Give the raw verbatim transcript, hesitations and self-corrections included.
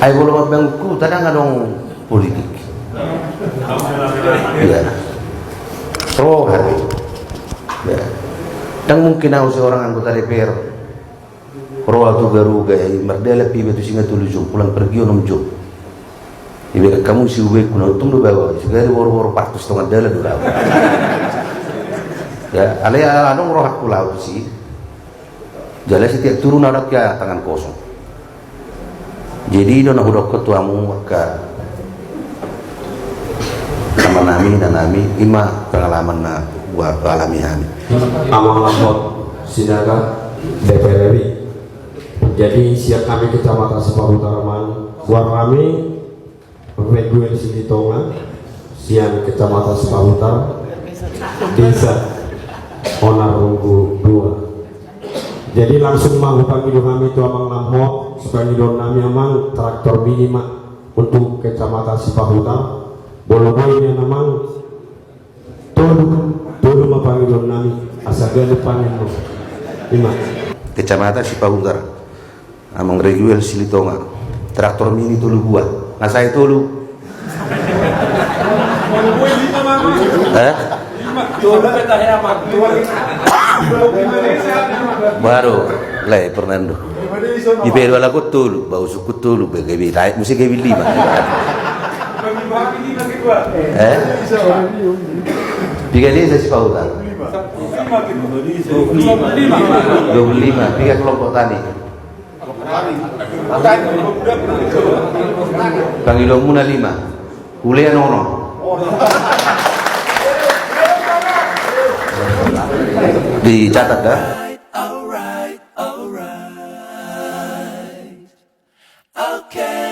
Ai molo mambangun huta ndang adong politik. Iya. Roha. Ya. Ndang mungkin au seorang anggota D P R ro au tu Garuga i, mardalan pe iba tu Singatolu jom, pulang pergi onom jom. Ibarat hamu si ubaen ku na untung do bawa, segala boru-boru partus tongan dalan do laho. Ya, alai adong rohangku laho tusi. Jala setiap turu na adong ia tangan kosong. Jadi i do na hudokkon tu hamu angka amanami, inanami, ima pengalaman na hualami hami. Amang Lambok Sinaga, D P R R I. Jadi sian hami Kecamatan Sipahutar, amang, goar nami Reguel Silitonga, sian Kecamatan Sipahutar, Desa Onar Runggu dua. Jadi langsung ma hupangido hami tu amang Lambok, sipangidoan nami, amang, traktor mini ma untuk Kecamatan Sipahutar. Molo boi nian, amang, tolu, tolu ma pangidoan nami, asa ganup panen do. Ima. Kecamatan Sipahutar, amang Reguel Silitonga, traktor mini tolu buah, nga sae tolu. Eh? Baru, lae, Fernando. Dipe do halak on tolu, ba usungkun tolu, be gabe taek muse gabe lima. Eh? Piga desa Sipahutar? Dua puluh lima. Piga kelompok tani? Pangidoanmuna lima. Ulean onom. Dicatat da. Alright, alright, alright. Oke.